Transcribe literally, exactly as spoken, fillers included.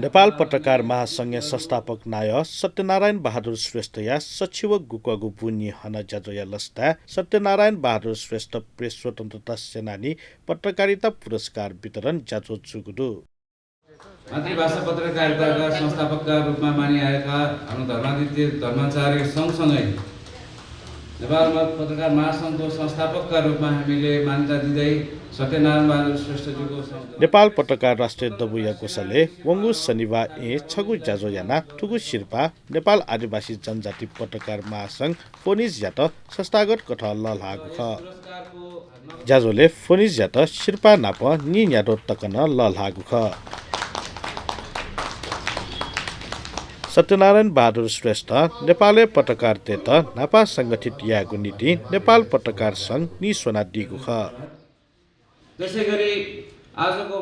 नेपाल पत्रकार महासंघया संस्थापक नायः सत्यनारायण बहादुर श्रेष्ठया सछि व गुक्वाःगु बुँइ हना ज्याझ्वःया लसताय् सत्यनारायण बहादुर श्रेष्ठ प्रेस स्वतन्त्रता सेनानी पत्रकारिता पुरस्कार वितरण ज्याझ्वः जूगु दु। मातृभाषा पत्रकारिताका संस्थापकका रूपमा मानियायेका हानं धर्मादित्य धर्माचार्य सँगसँगै नेपाल पत्रकार महासंघको संस्थापकका रूपमा हामीले मान्यता दिँदै सत्यनारायण बहादुर श्रेष्ठज्यूको सम्झना नेपाल पत्रकार राष्ट्रिय दबूया ग्वसालय् वंगु शनिबाः छगू ज्याझ्वः यानाः थुगु सिरपाः नेपाल आदिवासी जनजाति पत्रकार महासंघ फोनिजयात संस्थागत कथं लःल्हाःगु खः। ज्याझ्वलय् फोनिजयात सिरपाः नाप नीन्याद्वः तक नं लःल्हाःगु खः। सत्यनारायण बहादुर श्रेष्ठं नेपालय् पत्रकारतय्त न्हापा संगठित यायेगु निंतिं नेपाल पत्रकार संघ नीस्वनादीगु खः। त्यसै गरी आजको